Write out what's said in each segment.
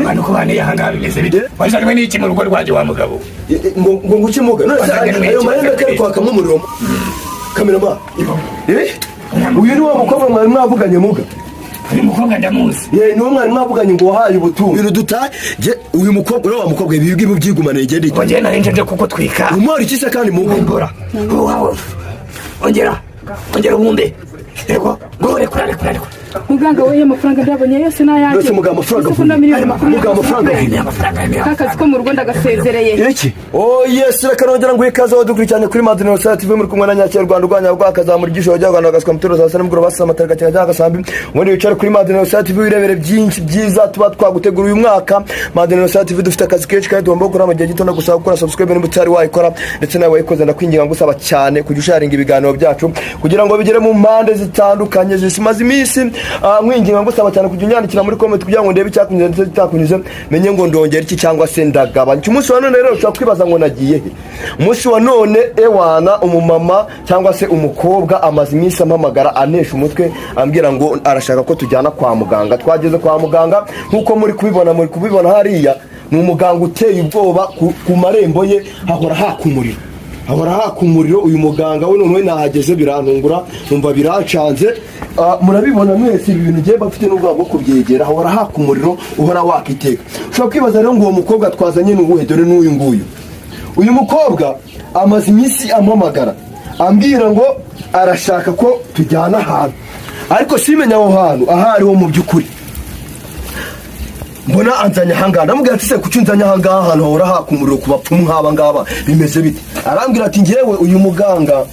Abantu ko banteye ahangaha bimeze bite? Wazanywe n'iki mu rugo rwanjye, wa mugabo? Ngo nguke muga? None se Wazanywe ayo n'iki? mahembe kari kwakamo umuriro, cameraman? Uyu ni wa mukobwa mwari mwavuganye, muga? Uyu mukobwa ndamuzi. Ye, niwo mwari mwavuganye ngo wahaye ubutunzi. Ibintu dutaye uyu mukobwa, uriya wa mukobwa, ibi ngibi byigumanire, igende. Ngo njye nari nje kuko twika. Umwari iki se kandi, muga? Mbura. Ongera, ongera ubumbe. Yego, ngo rekura, rekura, rekura. Muganga we, amafaranga ndabonye yose ni ayanjye. Mbese muganga, amafaranga Ese ko na avuye? miliyoni 20. Muganga, amafaranga avuye? Amafaranga. Ka kazi ko mu rugo ndagasezereye. Iki? Oh yes, reka nongera nguhe ikaze wadukurikiranye kuri Madina Sat TV, muri kumwe na Nyakira Rwanda urwanya rwakazamura igisho rya Rwanda bagaswa muturo saa sita nimugoroba basa amatara gakina cyangwa gasambi. Ubundi wicare kuri Madina Sat TV wirebere byinshi byiza tuba twagutegura uyu mwaka. Madina Sat TV dufite akazi kenshi kandi tugomba gukora mu gihe gito. No gusaba gukora subscribe niba utari wayikora, ndetse nawe wayikoze ndakwinginga ngusaba cyane kujya usharinga ibiganiro byacu kugira ngo bigere mu mpande zitandukanye zisimaze iminsi. Nkwinginga ngusaba cyane kujya unyandikira muri comment kugira ngo ndebe icyakunyuze ndetse kitakunyuze, menye ngo ndongera iki cyangwa se ndagabanya. Umunsi wa none rero ushobora kwibaza ngo nagiye he? Umunsi wa none, ewana, umumama cyangwa se umukobwa amaze iminsi ampamagara anesha umutwe, ambwira ngo arashaka ko tujyana kwa muganga. Twageze kwa muganga nk'uko muri kubibona hariya. Ni umuganga uteye ubwoba, ku marembo ye hahora haka umuriro, hahora haka umuriro. Uyu muganga we noneho nahageze birantungura, numva birancanze. Murabibona mwese ibi bintu, ngiye bafite n'ubwoba bwo kubyegera. Hahora haka umuriro, uhora waka iteka. Ushobora kwibaza rero ngo uwo mukobwa twazanye ni uwuhe? Dore n'uyu nguyu. Uyu mukobwa amaze iminsi ampamagara ambwira ngo arashaka ko tujyana ahantu, ariko simenya aho hantu aho ariho. Mu by'ukuri mbona anzanye ahangaha. Ndamubwira ati: "Se kuki unzanye ahangaha, ahantu hahora haka umuriro, ku bapfumu nk'aba ngaba, bimeze bite?" Arambwira ati: "Ngewe uyu muganga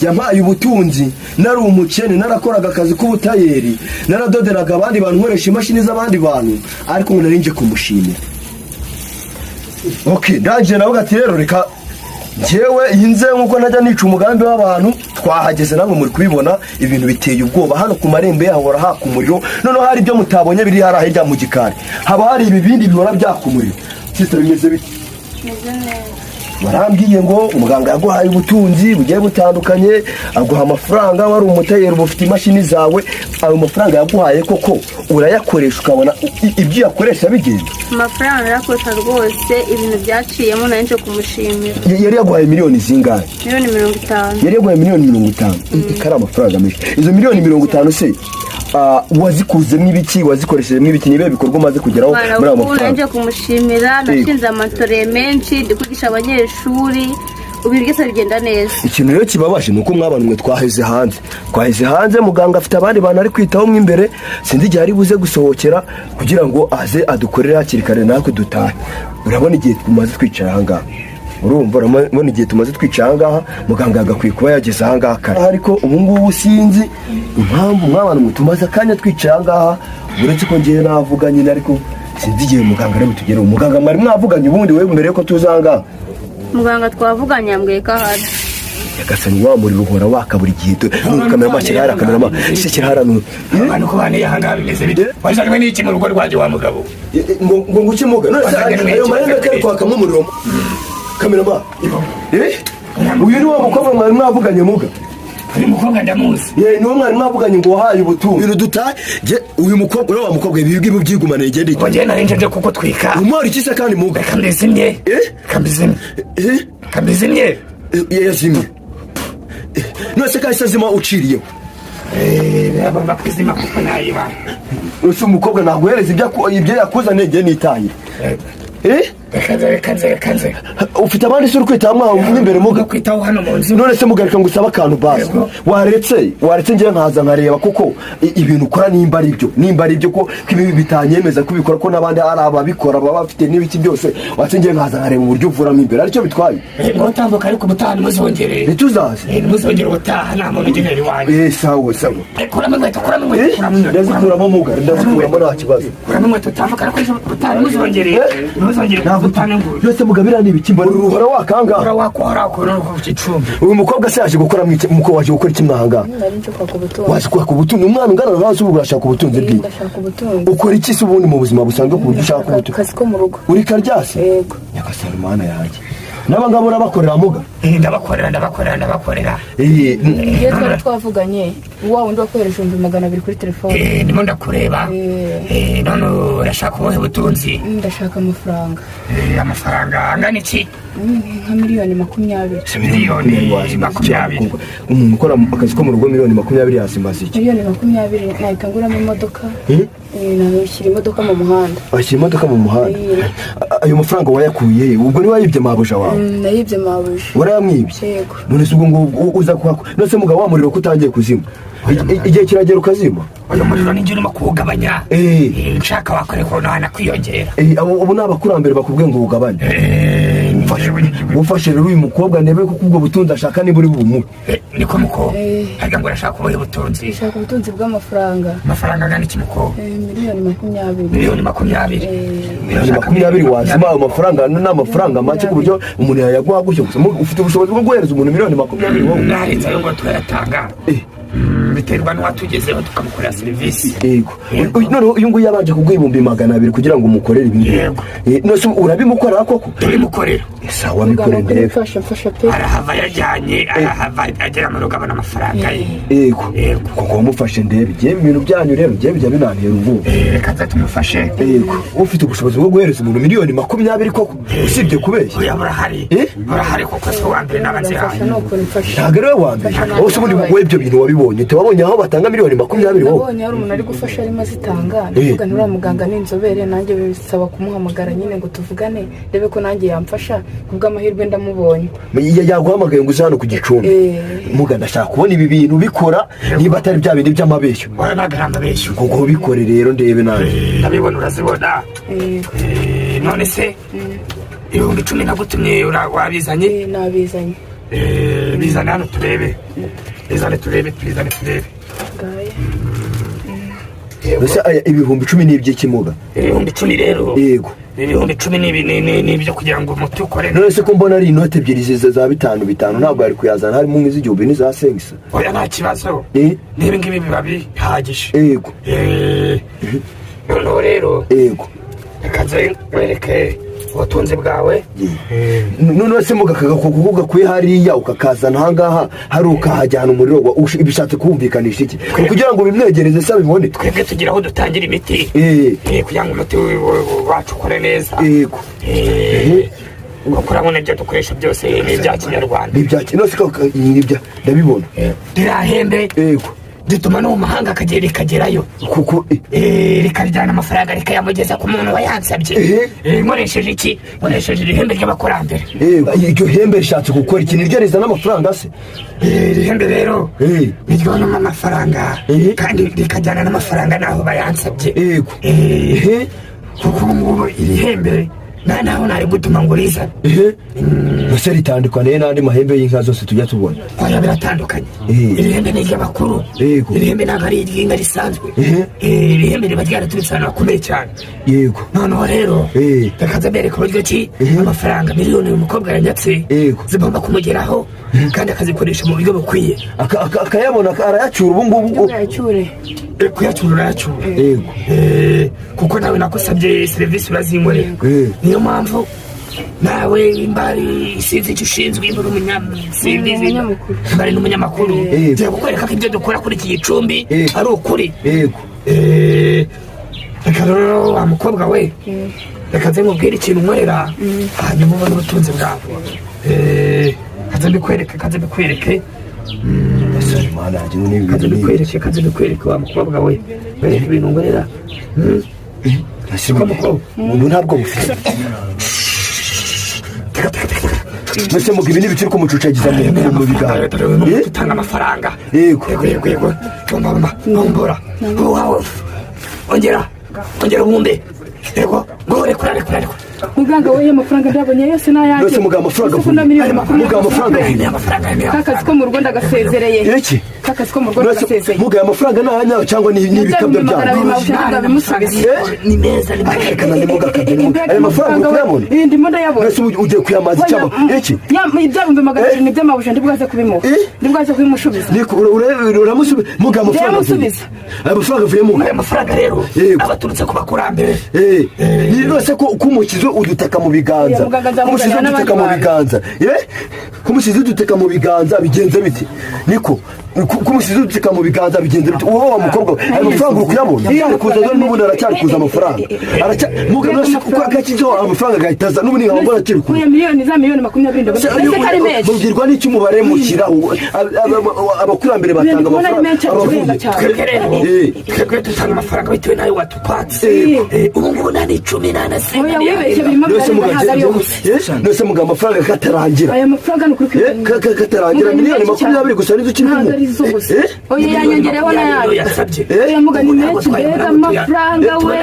yampaye ubutunzi, nari umukene, narakoraga akazi k'ubutayeri, naradoderaga abandi bantu, nkoresha imashini z'abandi bantu, ariko ngo nari nje kumushimira." Okay, ndangije navuga ati: "Rero reka njyewe iyi nze nkuko ntajya nica umugambi w'abantu." Twahageze, namwe muri kubibona, ibintu biteye ubwoba. Hano ku marembo yahora haka umuriro. Noneho hari ibyo mutabonye biri hariya hirya mu gikari, haba hari ibibindi bihora byaka umuriro. Sister, bimeze bite? Meze neza. Barambwiye ngo umuganga yaguhaye ubutunzi bugiye butandukanye, aguha amafaranga, wari umutayeri, uba ufite imashini zawe. Ayo mafaranga yaguhaye koko urayakoresha, ukabona ibyo uyakoresha bigenda? Amafaranga narakoresha rwose, ibintu byaciyemo, nari nje kumushimira. Yari yaguhaye miliyoni zingahe? Miliyoni 50. Yari yaguhaye miliyoni 50, kari amafaranga menshi. Izo miliyoni 50 se wazikuzemo ibiki? Wazikoresheje ibiki? Ni ibihe bikorwa umaze kugeraho muri ayo ubu mafaranga? nari nje kumushimira. Nashinze amatorero menshi, ndi kwigisha abanyeshuri, ubu ibintu byose bigenda neza. Ikintu rero kibabaje ni uko mwabana mwe twaheze hanze. Muganga afite abandi bantu ari kwitaho mo imbere, sinzi igihe ari buze gusohokera kugira ngo aze adukorere hakiri kare natwe dutahe. Urabona igihe tumaze twicaye ahangaha, urumva, urabona igihe tumaze twicaye ahangaha. Muganga yagakwiye kuba yageze ahangaha kare, ariko ubu ngubu sinzi impamvu mwabana mwe tumaze akanya twicaye ahangaha, uretse ko ngewe navuga nyine, ariko sinzi igihe muganga ari butugereho. Muganga mwari mwavuganye ubundi we mbere yuko tuza ahangaha? Muganga twavuganye, yambwiye ko ahari. Nyagasani, wa muriro uhora waka buri gihe. Cameraman, shyira hariya, cameraman, shyira hariya. Abantu ko banteye ahangaha bimeze bite? Wazanywe n'iki mu rugo rwanjye, wa mugabo? Ngo nguke muga? None se Wazanywe ayo n'iki? mahembe kari kwakamo umuriro, cameraman? Uyu ni wa mukobwa mwari mwavuganye, muga? Uyu mukobwa ndamuzi. Ye, niwo mwari mwavuganye ngo wahaye ubutunzi. Ibintu dutaye uyu mukobwa, uriya wa mukobwa, ibi ngibi byigumanire, igende. Ngo njye nari nje kuko twika. Umwari iki se kandi, muga? Reka mbizimye. Reka mbizimye. Reka mbizimye. Yazimye. None se kahise azima uciriyeho? Biragomba kwizima kuko nayiba. Ese umukobwa naguhereza ibyo yakuzaniye, ngiye nitahire? Reka nze, reka nze, reka nze. Ufite abandi se uri kwitaho mwaho mo imbere, muga? Kwitaho hano mu nzu. None se mugarika ngo usabe akantu basi? Yego. Waretse ngewe nkaza nkareba koko ibintu ukora nimba ari byo, ko ibi bitanyemeza kubikora, ko n'abandi hari ababikora baba bafite n'ibiki byose. Waretse ngewe nkaza nkareba uburyo uvuramo imbere, aricyo bitwaye? Ngo tambuka, ariko ubutaha ntimuzongere. Ntituzaze. Ntimuzongere ubutaha, nta muntu ugenera iwanjye. Sawa sawa. Kuramo inkweto, kuramo inkweto, kuramo inkweto. Ndazikuramo muga, ndazikuramo, nta kibazo. Kuramo inkweto utambuka, ariko ejo ubutaha ntimuzongere, ntimuzongere. Ntabwo ubutaha nguyu. Byose muga, biriya ni ibiki mbona uruhora wakanga? Uhora wakora wakora ku gicumbi. Uyu mukobwa se yaje gukora mwiki? Umukobwa waje gukora iki mwahangaha? Nari nje kwaka ubutunzi. Waje kwaka ubutunzi? Umwana ungana nkawe se ubu urashaka ubutunzi bwiwe? Ndashaka ubutunzi. Ukora iki se ubundi mu buzima busanzwe ku buryo ushaka ubutunzi? Akazi ko mu rugo. Uri karyasi? Yego. Nyagasani Mana yanjye, N'aba ngabo urabakorera, muga? Ndabakorera, ndabakorera, ndabakorera. Iyo twari twavuganye, wa wundi wakohereje 200,000 kuri telefone. Ndimo ndakureba. None urashaka ubuhe butunzi? Ndashaka amafaranga. Amafaranga angana iki? Nka 20 miliyoni. 20 miliyoni. Umuntu ukora akazi ko mu rugo, 20 miliyoni yazimaze iki? 20 miliyoni nahita nguramo imodoka. Nashyira imodoka mu muhanda. Washyira imodoka mu muhanda? Eh. Ayo mafaranga wayakuye he? Ubwo niwayibye mabuja wawe? Nayibye mabuja. Warayamwibye? Yego. None se ubwo ngubwo uza kuhako? None se mugabo, wa muriro ko utangiye kuzima? Igihe kiragera ukazima. Uyu muriro ni njye urimo kuwugabanya. Nshaka wakoreka ukuntu wanakwiyongera. Ubu ni abakurambere bakubwiye ngo uwugabanye. Ufashe rero uyu mukobwa ndebe kuko ubwo butunzi ashaka niba uri bumuhe. Niko muko harya ngo urashaka ubuhe butunzi? Ndashaka ubutunzi bw'amafaranga. Amafaranga angana iki, muko? 20 miliyoni. 20 miliyoni? 20 miliyoni wazima? Ayo mafaranga ni amafaranga make ku buryo umuntu yayaguha gutyo gusa. Ufite ubushobozi bwo guhereza umuntu 20 miliyoni wowe? Narenze ayo ngo turayatanga. Biterwa n'uwatugezeho tukamukorera serivisi. Yego. Noneho uyu nguyu yabanje kuguha 200,000 kugira ngo umukorere ibi ngibi. Yego. None se urabimukorera koko? Turimukorera. Sawa, bikore ndebe. Mfasha, mfasha pe. Arahava yajyanye, arahava agera mu rugo abona amafaranga ye. Yego. Yego. Kuko wamufashe ndebe. Igihe ibintu byanyu rero ngiye bijya binantera ubwoba. Reka nze tumufashe. Yego, ufite ubushobozi bwo guhereza umuntu 20 miliyoni koko, usibye kubeshya? Oya, burahari. Burahari kuko si uwa mbere n'aba Mfasha nzihaye. ni ukuntu, mfasha. Ntabwo ari we wa mbere. Wowe se ubundi, wowe ibyo bintu wabibonye ute? Wabonye aho batanga 20 miliyoni wowe? Nabonye hari umuntu ari gufasha arimo azitanga, ndavuga nti uriya muganga ni inzobere, nanjye bisaba kumuhamagara nyine ngo tuvugane ndebe ko nanjye yamfasha. Kubw'amahirwe ndamubonye. Yaguhamagaye ngo uze hano ku Gicumbi? Eh. Muga, ndashaka kubona ibi bintu bikora niba atari bya bindi by'amabeshyo. Oya, ntabwo ari amabeshyo. Ngo bikore rero ndebe nanjye. Ndabibona, urazibona. Yego. None se 10,000 nagutumye wabizanye? Nabizanye. Bizane hano turebe, bizane turebe, bizane turebe. Ngaye. Mbese aya 10,000 ni iby'ikimuga? 10,000 rero, 10,000 ni ibyo kugira ngo umuti ukore. None se ko mbona ari inoti ebyiri ziza za bitanu bitanu, ntabwo yari kuyazana harimo nk'iz'igihumbi n'iza sengisa? Oya, nta kibazo. N'ibi ngibi biba bihagije. Noneho rero, reka nze nkwereke ubutunzi bwawe. None se muga, kuko gakuye hariya ukakazana ahangaha hari ukahajyana umuriro bishatse kumvikanisha iki? Ni kugira ngo bimwegereze se abibone? Twebwe tugira aho dutangira imiti kugira ngo umuti wacu ukore neza. Kuko urabona ibyo dukoresha byose ni ibya kinyarwanda. Ni ibya none se ni ibya ndabibona. Ririya hembe rituma no mu mahanga akagera rikagerayo. Kuko Rikaryana amafaranga rikayamugeza ku muntu wayansabye. Nkoresheje iki? Nkoresheje iri hembe ry'abakurambere. Yego, iryo hembe rishatse gukora iki? Niryo rizana amafaranga se? Iri hembe rero niryonamo amafaranga kandi rikajyana n'amafaranga n'aho bayansabye. Kuko ubu ngubu iri hembe nta naho nari gutuma ngo rizane. Mbese ritandukaniye n'andi mahembe y'inka zose tujya tubona? Oya, biratandukanye. Iri hembe ni iry'abakuru. Iri hembe ntabwo ari iry'inka risanzwe. Iri hembe riba ryaraturutse ahantu hakomeye cyane. Noneho rero reka nze mbereke uburyo ki amafaranga miliyoni uyu mukobwa yanyatse zigomba kumugeraho kandi akazikoresha mu buryo bukwiye. Akayabona, arayacyura ubu ngubu? Yacyure. Kuyacyura urayacyura. Kuko nawe nakusabye serivisi urazinkorera, niyo mpamvu nawe imbari sinzi icyo ushinzwe, imbari umunyasimbizi, imbari n'umunyamakuru, ngiye kukwereka ko ibyo dukora kuri iki gicumbi ari ukuri. Reka rero wa mukobwa we, reka nze nkubwire ikintu nkorera hanyuma ubone ubutunzi bwawe. Kaze mbikwereke, kaze mbikwereke. Ese Mana yanjye, ni ibintu Kaze ni mbikwereke, kaze mbikwereke wa mukobwa we, bereke ibintu nkorera. Ese ubu ntabwo bufite mbese muga, ibi ni ibiki uri kumucucagiza mu biganza? Utanga amafaranga. Yego, yego, yego, bomba, bomba, bombora wawe, ongera, ongera ubumbe, yego, ngo rekura, rekura, rekura. Muganga we, amafaranga ndabonye yose ni ayanjye. Mbese muganga, amafaranga Ese ko na avuye? 20 miliyoni. Muganga, amafaranga avuye? Ka kazi ko mu rugo ndagasezereye. Iki? Akazi ko mu rugo nagasezeye. Mugaye amafaranga ni ayanyayo cyangwa ni ibikabyo Magana abiri byanyu? mabuja ndabimusubiza. Ni meza, ni meza. Reka nandi mugakabye ayo mafaranga uri kuyabona? Eh, ndimo ndayabona. Mbese ubu ugiye kuyamaza cyangwa iki? Ibya 200,000 ni iby'amabuja, ndibwaze kubimuha. Eh? Ndibwaze kubimushubiza. Niko uramusubiza muga amafaranga avuye? Ndayamusubiza. Aya mafaranga avuye muga? Aya mafaranga rero Yego. aba aturutse ku bakurambere. Ni rwose ko kumushyize udutaka mu biganza. Ya, muganga nzamuzanira Kumushyize udutaka mu n'abandi bantu. biganza, kumushyize udutaka mu biganza bigenze bite? Niko kumushyize udutaka mu biganza bigenze bite? Wowe wa mukobwa we, ayo mafaranga uri kuyabona? Ari kuza dore n'ubundi aracyari kuza amafaranga. Muga nose kuko akakizeho amafaranga agahita aza, n'ubundi nkaba mbona akiri kuza. Oya, miliyoni za 20,000,000 ndabona ese ko ari menshi? Mubwirwa n'icyo umubare mushyiraho abakurambere batanga Ndikubona ari amafaranga menshi, ari kurenga abavuye. cyane. Twebwe rero, Eh. twebwe dutanga amafaranga bitewe n'ayo watukwatse. Ubu ngubu nta n'icumi nta na senti. Oya, wibeshye, birimo Nose birarenga, muga ntabwo ari yo gusa. nose muga amafaranga katarangira. Aya mafaranga ni ukuri Katarangira Muga ni miliyoni menshi cyane. 20 gusa nizo ukiri Ntabwo kumwe. ari zo gusa. Eh? Oya, yanyongereho n'ayandi. Yasabye. Oya muga, ni menshi, mbega amafaranga we!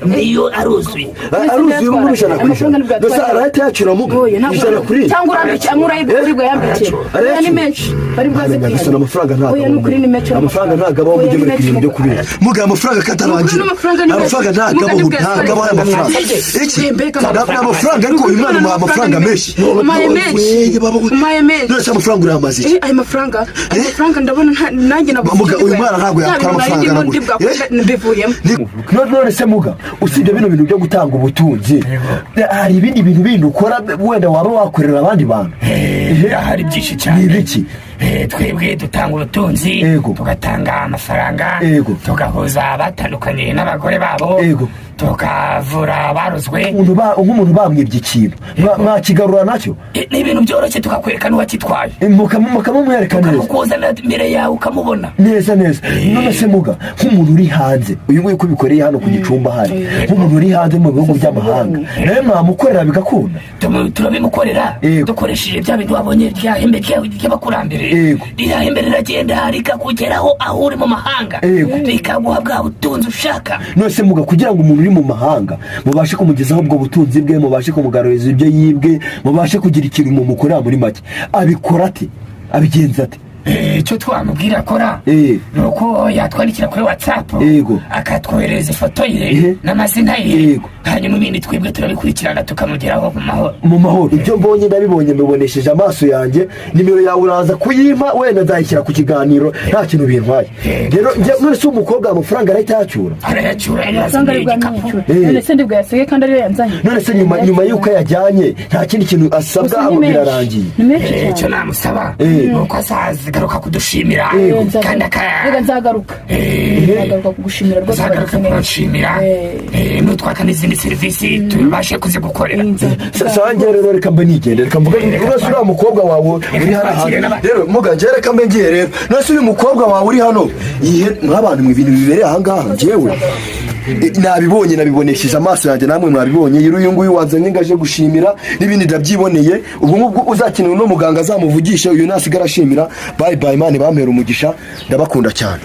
Niyo aruzuye. Aruzuye ubu ngubu 100%. Amafaranga nibwo Nose yatwara. arahita yacura muga Oya, ntabwo 100%. cyangwa urambike amwe urayibwo yambikira. Oya, ni menshi, bari bwaze Gusa amafaranga ntabwo Oya, ni ukuri ni menshi. amafaranga ntabwo abaho. Oya, Mujye ni mureka menshi ibintu byo muga. kubera muga amafaranga katarangira. Ni ukuri n'amafaranga ni menshi. Amafaranga ntabwo Muga abaho, nibwo ntabwo abaho aya mafaranga. Iki Mbega ni amafaranga, ariko uyu mwana umuha amafaranga menshi. Umpaye menshi. Weye, baba we. Umpaye menshi. None se amafaranga urayamaze iki? Eh, ayo mafaranga, ayo mafaranga ndabona nanjye nabuze. Muga, uyu mwana ntabwo yakora amafaranga angana angana gutya. Mbivuyemo. None se muga, usibye bino bintu byo gutanga ubutunzi, hari ibindi bintu bindi ukora wenda waba wakorera abandi bantu? Hari byinshi cyane. Ni ibiki? Twebwe dutanga ubutunzi, tugatanga amafaranga, tugahuza abatandukanye n'abagore babo, tukavura abarozwe. Nk'umuntu bamwibye ikintu, mwakigarura nacyo? Ni ibintu byoroshye, tukakwereka n'uwakitwaye. Mukamumwereka neza. Tukamukuzanira imbere yawe ukamubona. Neza neza. None se muga, nk'umuntu uri hanze, uyu nguyu ko ubikoreye hano ku Gicumbi ahari, nk'umuntu uri hanze mu bihugu by'amahanga nawe mwamukorera bigakunda? Turabimukorera dukoresheje bya bindi wabonye, rya hembe ry'abakurambere. Ririya hembe riragenda rikakugeraho aho uri mu mahanga, rikaguha bwa butunzi ushaka. None se muga, kugira ngo umuntu uri mu mahanga mubashe kumugezaho ubwo butunzi bwe, mubashe kumugaruriza ibyo yibwe, mubashe kugira ikintu mumukorera, muri make abikora ate, abigenza ate? Icyo twamubwira akora ni uko yatwandikira kuri WhatsApp, akatwoherereza ifoto ye n'amazina ye, hanyuma ibindi twebwe turabikurikirana tukamugeraho mu mahoro. Mu mahoro. Ibyo mbonye ndabibonye, mbibonesheje amaso yanjye. Nimero yawe uraza kuyimpa, wenda nzayishyira ku kiganiro, nta kintu bintwaye. Rero none se umukobwa amafaranga arahita yacyura? Arayacyura. Amafaranga ari bwamwicyura. None se ndibwayasige kandi ariyo yanzanye? None se nyuma y'uko yajyanye nta kindi kintu asabwa? Gusa ni menshi. Birarangiye? Ni menshi cyane. Icyo namusaba ni uko azagaruka kudushimira kandi Reka nzagaruka kugushimira rwose. Azagaruka Wagize neza. kudushimira, nutwaka n'izindi serivisi tubashe kuzigukorera. Sange rero, reka mbe nigende, reka mvuge rwose uriya mukobwa wawe uri hano hantu. Rero muga, njyewe reka mbe ngiye. Rero none se uyu mukobwa wawe uri hano yihe nk'abantu mu ibintu bibereye aha ngaha? Njyewe nabibonye, nabibonesheje amaso yanjye, namwe mwabibonye. Rero uyu nguyu wazanye ngo aje gushimira n'ibindi ndabyiboneye. Ubu ngubwo uzakenera uno muganga azamuvugishe, uyu nasigara ashimira. Bye bye, Imana ibampera umugisha, ndabakunda cyane.